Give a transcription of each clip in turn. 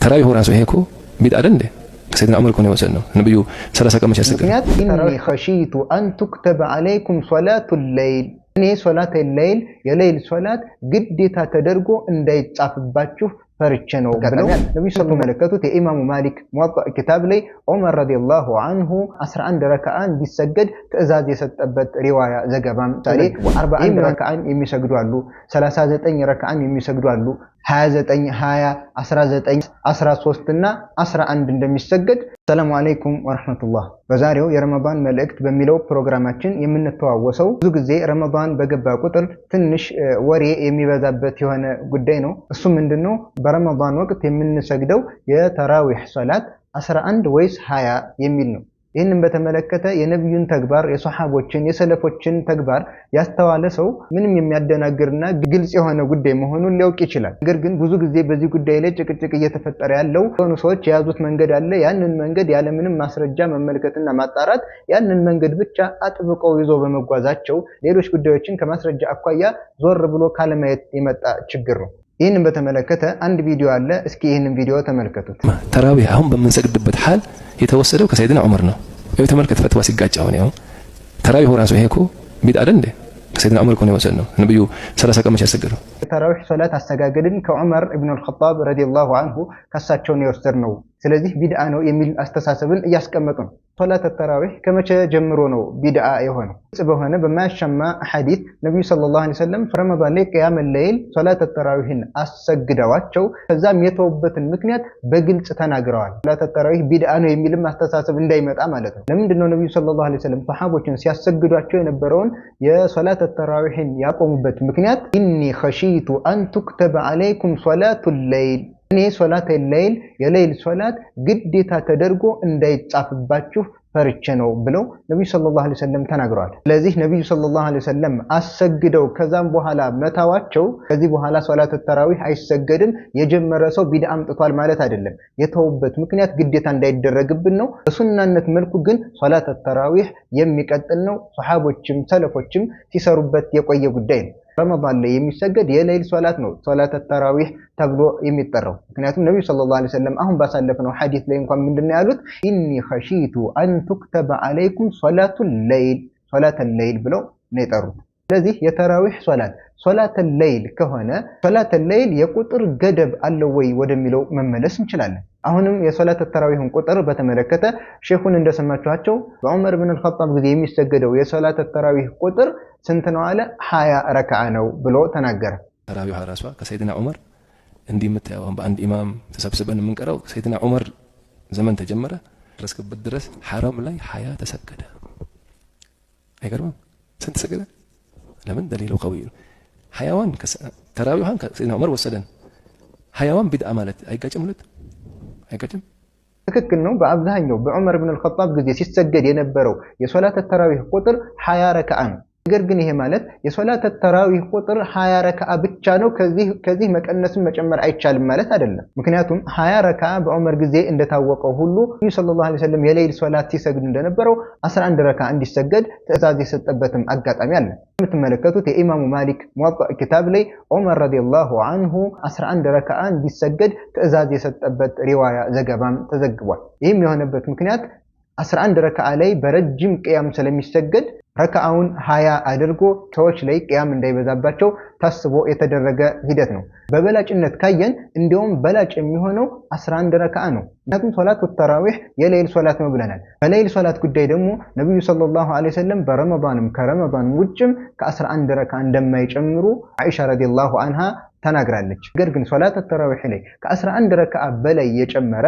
ተራዊሁ ራሱ ይሄ እኮ ቢድዓ አይደል እንዴ? ከሰይድና ዑመር እኮ ነው የወሰድነው። ነብዩ 30 ቀን መቼ አሰገዱ? ምክንያት إني خشيت أن تكتب عليكم صلاة الليل፣ እኔ صلاة الليل የሌይል ሶላት ግዴታ ተደርጎ እንዳይጻፍባችሁ ፈርቼ ነው ብለው ነብዩ ስትመለከቱት የኢማሙ ማሊክ ሙወጣ ኪታብ ላይ ዑመር رضي الله عنه 11 ረክዓ እንዲሰገድ ትዕዛዝ የሰጠበት ሪዋያ ዘገባም ምሳሌ 41 ረክዓን የሚሰግዱ አሉ፣ 39 ረክዓን የሚሰግዱ አሉ፣ 29፣ 20፣ 19፣ 13 እና 11 እንደሚሰገድ። ሰላሙ አለይኩም ወረህመቱላህ። በዛሬው የረመዳን መልእክት በሚለው ፕሮግራማችን የምንተዋወሰው ብዙ ጊዜ ረመዳን በገባ ቁጥር ትንሽ ወሬ የሚበዛበት የሆነ ጉዳይ ነው። እሱ ምንድነው? በረመዳን ወቅት የምንሰግደው የተራዊህ ሶላት 11 ወይስ 20 የሚል ነው። ይህንን በተመለከተ የነቢዩን ተግባር፣ የሰሓቦችን፣ የሰለፎችን ተግባር ያስተዋለ ሰው ምንም የሚያደናግርና ግልጽ የሆነ ጉዳይ መሆኑን ሊያውቅ ይችላል። ነገር ግን ብዙ ጊዜ በዚህ ጉዳይ ላይ ጭቅጭቅ እየተፈጠረ ያለው የሆኑ ሰዎች የያዙት መንገድ አለ። ያንን መንገድ ያለምንም ማስረጃ መመልከትና ማጣራት ያንን መንገድ ብቻ አጥብቀው ይዞ በመጓዛቸው ሌሎች ጉዳዮችን ከማስረጃ አኳያ ዞር ብሎ ካለማየት የመጣ ችግር ነው። ይህንን በተመለከተ አንድ ቪዲዮ አለ። እስኪ ይህንን ቪዲዮ ተመልከቱት። ተራዊህ አሁን በምንሰግድበት ሐል የተወሰደው ከሰይድና ዑመር ነው። ይኸው ተመልከት፣ ፈትዋ ሲጋጭ አሁን ያው ተራዊሁ ራሱ ይሄ እኮ ቢድዓ አይደል እንዴ? ከሰይድና ዑመር እኮ ነው የወሰድነው። ነብዩ 30 ቀን መቼ አሰገዱ? የተራዊህ ሶላት አሰጋገድን ከዑመር ኢብኑ አልኸጣብ رضي الله عنه ከሳቸው ነው የወሰድነው። ስለዚህ ቢድዓ ነው የሚል አስተሳሰብን እያስቀመጡ ነው። ሶላት ተራዊህ ከመቼ ጀምሮ ነው ቢድዓ የሆነው? ግልጽ በሆነ በማያሻማ ሐዲስ ነብዩ صلى الله عليه وسلم ረመዳን ላይ قيام الليل ሶላት ተራዊህን አሰግደዋቸው ከዛም የተውበትን ምክንያት በግልጽ ተናግረዋል። ሶላት ተራዊህ ቢድዓ ነው የሚልም አስተሳሰብ እንዳይመጣ ማለት ነው። ለምንድን ነው ነብዩ صلى الله عليه وسلم ሰሃቦችን ሲያሰግዷቸው የነበረውን የሶላት ተራዊህን ያቆሙበት ምክንያት? إني خشيت أن تكتب عليكم صلاة الليل፣ እኔ صلاة الليل የሌይል ሶላት ግዴታ ተደርጎ እንዳይጻፍባችሁ ፈርቼ ነው ብለው ነብዩ صلى الله عليه وسلم ተናግረዋል። ስለዚህ ነብዩ صلى الله عليه وسلم አሰግደው ከዛም በኋላ መታዋቸው ከዚህ በኋላ ሶላት ተራዊህ አይሰገድም የጀመረ ሰው ቢድዓ አምጥቷል ማለት አይደለም። የተውበት ምክንያት ግዴታ እንዳይደረግብን ነው። በሱናነት መልኩ ግን ሶላት ተራዊህ የሚቀጥል ነው። ሰሃቦችም ሰለፎችም ሲሰሩበት የቆየ ጉዳይ ነው። ረመዳን ላይ የሚሰገድ የሌይል ሶላት ነው ሶላት ተራዊህ ተብሎ የሚጠራው። ምክንያቱም ነብዩ صلى الله عليه وسلم አሁን ባሳለፍነው ሐዲስ ላይ እንኳን ምንድነው ያሉት? إني خشيت أن تكتب عليكم صلاة الليل፣ صلاة الليل ብለው ነው የጠሩት። ስለዚህ የተራዊህ ሶላት صلاة الليل ከሆነ صلاة الليل የቁጥር ገደብ አለው ወይ ወደሚለው መመለስ እንችላለን። አሁንም የሶላት ተራዊህን ቁጥር በተመለከተ ሼኹን እንደሰማችኋቸው በዑመር ብን አልኸጣብ ጊዜ የሚሰገደው የሶላት ተራዊህ ቁጥር ስንት ነው አለ? 20 ረክዓ ነው ብሎ ተናገረ። ተራዊህ ራሷ ከሰይድና ዑመር እንዲህ የምታየው አሁን በአንድ ኢማም ተሰብስበን የምንቀራው ሰይድና ዑመር ዘመን ተጀመረ ድረስክበት ድረስ ሐረም ላይ 20 ተሰገደ። አይገርምም? ስንት ተሰገደ? ለምን ደሊሉ ቀዊ ነው። ሀያዋን ተራዊሃን ከሰይድና ዑመር ወሰደን። ሀያዋን ቢድዓ ማለት አይጋጭም? ሁለት አይጋጭም? ትክክል ነው። በአብዛኛው በዑመር ብን አልኸጣብ ጊዜ ሲሰገድ የነበረው የሶላት ተራዊህ ቁጥር 20 ረክዓ ነው። ነገር ግን ይሄ ማለት የሶላት ተራዊህ ቁጥር 20 ረክዓ ብቻ ነው፣ ከዚህ መቀነስም መጨመር አይቻልም ማለት አይደለም። ምክንያቱም 20 ረክዓ በዑመር ጊዜ እንደታወቀው ሁሉ ነብዩ صلى الله عليه وسلم የሌይል ሶላት ሲሰግዱ እንደነበረው 11 ረክዓ እንዲሰገድ ትዕዛዝ የሰጠበትም አጋጣሚ አለ። የምትመለከቱት የኢማሙ ማሊክ ሙወጣ ኪታብ ላይ ዑመር رضي الله عنه 11 ረክዓ እንዲሰገድ ትዕዛዝ የሰጠበት ሪዋያ ዘገባም ተዘግቧል። ይህም የሆነበት ምክንያት 11 ረክዓ ላይ በረጅም ቅያም ስለሚሰገድ ረክዓውን 20 አድርጎ ሰዎች ላይ ቅያም እንዳይበዛባቸው ታስቦ የተደረገ ሂደት ነው። በበላጭነት ካየን እንዲያውም በላጭ የሚሆነው 11 ረክዓ ነው። ምክንያቱም ሶላት ተራዊህ የሌይል ሶላት ነው ብለናል። በሌይል ሶላት ጉዳይ ደግሞ ነብዩ صلى الله عليه وسلم በረመዳንም ከረመዳን ውጭም ከ11 ረክዓ እንደማይጨምሩ አይሻ رضي الله عنها ተናግራለች። ነገር ግን ሶላት ተራዊህ ላይ ከ11 ረክዓ በላይ የጨመረ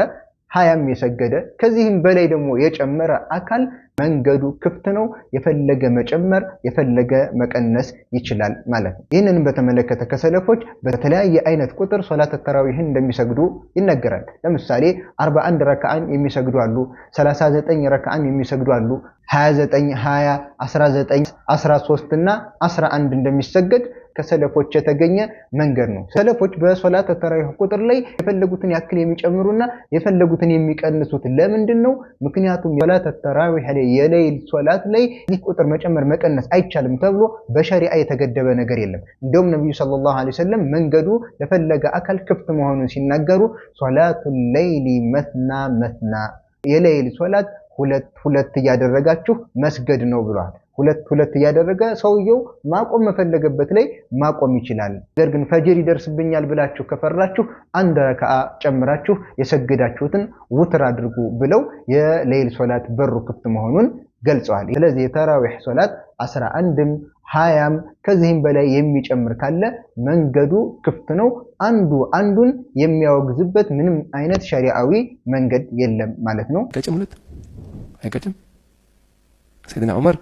20ም የሰገደ ከዚህም በላይ ደግሞ የጨመረ አካል መንገዱ ክፍት ነው። የፈለገ መጨመር የፈለገ መቀነስ ይችላል ማለት ነው። ይህንንም በተመለከተ ከሰለፎች በተለያየ አይነት ቁጥር ሶላት ተራዊህን እንደሚሰግዱ ይነገራል። ለምሳሌ 41 ረክዓን የሚሰግዱ አሉ፣ 39 ረክዓን የሚሰግዱ አሉ፣ 29፣ 20፣ 19፣ 13 እና 11 እንደሚሰገድ ከሰለፎች የተገኘ መንገድ ነው። ሰለፎች በሶላት ተራዊህ ቁጥር ላይ የፈለጉትን ያክል የሚጨምሩና የፈለጉትን የሚቀንሱት ለምንድን ነው? ምክንያቱም ሶላት ተራዊህ ላይ የሌይል ሶላት ላይ ይህ ቁጥር መጨመር መቀነስ አይቻልም ተብሎ በሸሪዓ የተገደበ ነገር የለም። እንደውም ነቢዩ صلى الله عليه وسلم መንገዱ ለፈለገ አካል ክፍት መሆኑን ሲናገሩ صلاة الليل مثنى مثنى፣ የሌይል ሶላት ሁለት ሁለት እያደረጋችሁ መስገድ ነው ብለዋል። ሁለት ሁለት እያደረገ ሰውየው ማቆም መፈለገበት ላይ ማቆም ይችላል። ነገር ግን ፈጅር ይደርስብኛል ብላችሁ ከፈራችሁ አንድ ረከዓ ጨምራችሁ የሰገዳችሁትን ውትር አድርጉ ብለው የሌይል ሶላት በሩ ክፍት መሆኑን ገልጸዋል። ስለዚህ የተራዊህ ሶላት 11ም 20ም ከዚህም በላይ የሚጨምር ካለ መንገዱ ክፍት ነው። አንዱ አንዱን የሚያወግዝበት ምንም አይነት ሸሪዓዊ መንገድ የለም ማለት ነው። አይቀጭም፣ ሁለት አይቀጭም። ሰይድና ዑመር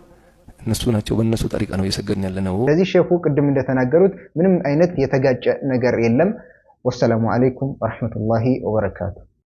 እነሱ ናቸው፣ በእነሱ ጠሪቃ ነው እየሰገድን ያለ ነው። ስለዚህ ሼኹ ቅድም እንደተናገሩት ምንም አይነት የተጋጨ ነገር የለም። والسلام عليكم ورحمة الله وبركاته።